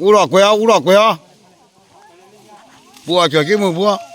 အူထီၣ်ကွဲအီၤ, အူထီၣ်ကွဲအီၤ, ပူအီၤ ကၠီၤက့မုၢ်ပူအီၤ.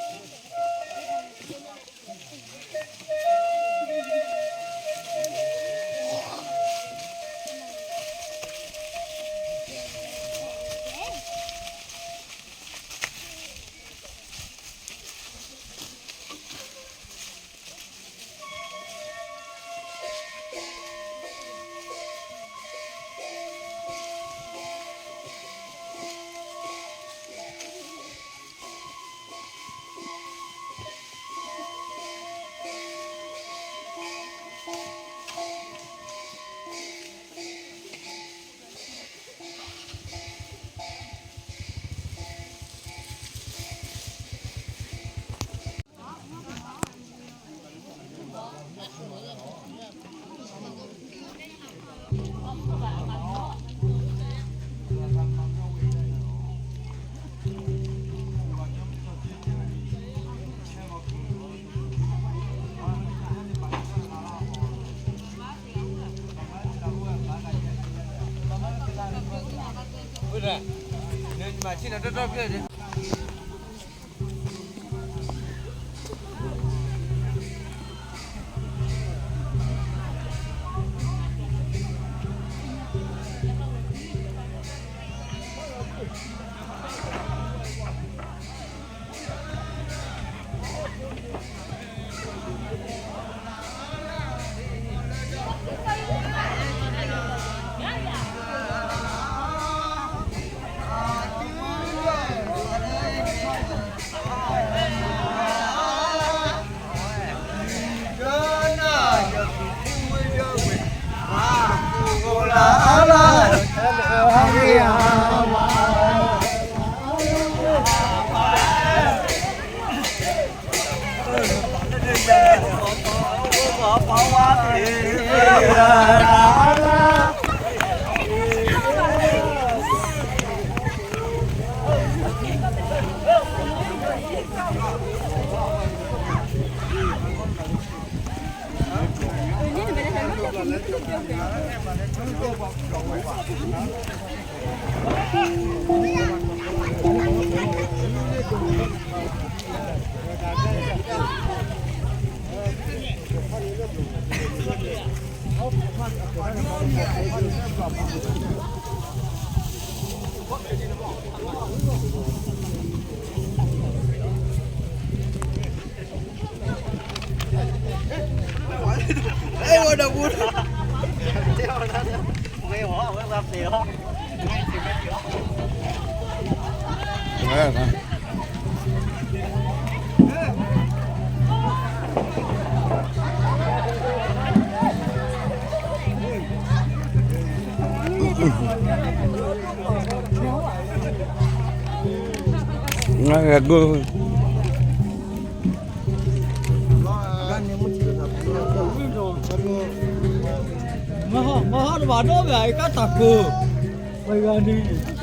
မဟါတဘၣ်ဒီး ကါတၢ်ကိၢ် ပှၤဂၤ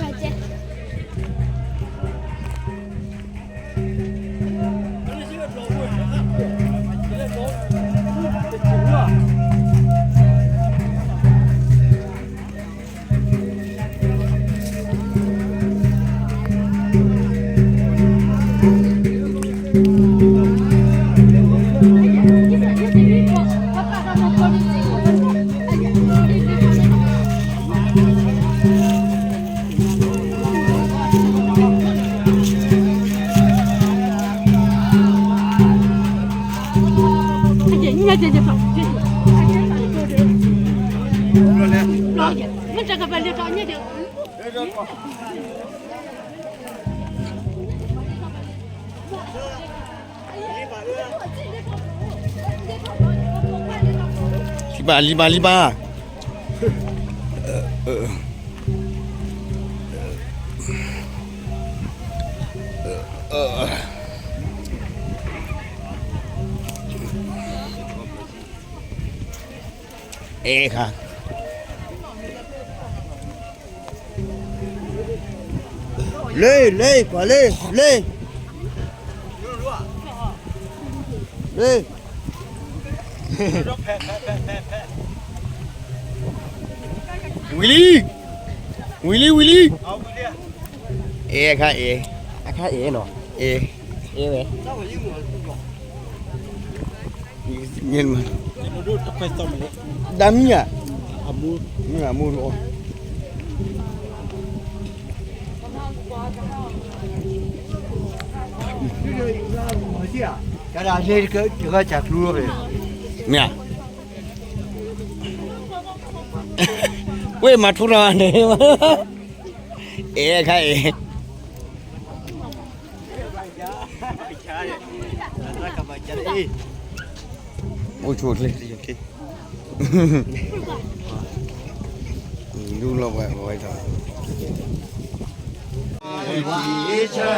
န့ၣ် လံဘၣ် လံဘၣ် လံဘၣ်. အဲခါ လ့ လ့ ကွၢ်လ့ လ့ လ့ ဝံၤလံ ဝံၤလံ ဝံၤလံ. အဲ အခါအဲၣ်, အခါအဲၣ်နီၤ, အဲ အဲၣ်ဝဲ, မ့ၢ်မး, ဒၣ်မံၤဧါ, မ့ၢ်အမိၢ်တအီၣ်, မ့ၢ်ဧါ, ဝ့ၢ်မၤထူရၤန့ၣ်, အဲ အခါအဲၣ်, အိၣ်ဆိးချ့, ဒူလီၤပှၤဝဲထီၣ်,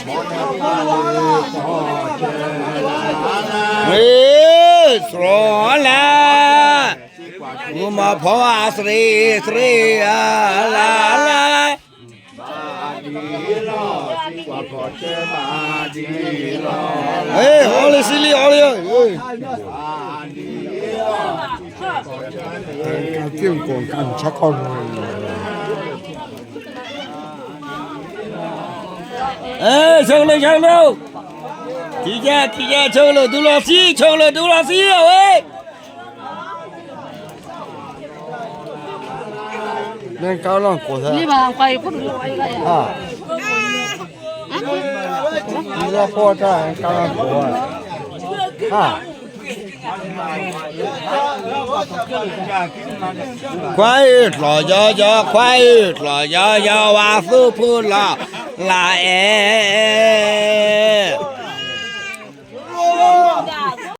မ့ၢ်စရီလၢ, မၤဖီအစရ့စရ့အလါလါ, အီလၢစံလံ အီလၢ, ကၠ့ကီၢ်ကၢ်ဆါခီ, ဆၢကလိာ် ဆၢကလိာ်, ထံၣ်ကၠဲ ထံၣ်ကၠဲ ဆၢကလိာ် ဒူလီၤဆံ ဆၢကလိာ် ဒူလီၤဆံ အဝဲ, နကလီၤကိးသး, လၢဖီတၢ်ကလီၤကိး, ခွါအံၤကျီၢ်ယီယီ ခွါအံၤကျီၢ်ယီယီ ဝၤသူဖိလီၤ လၢအဲၣ်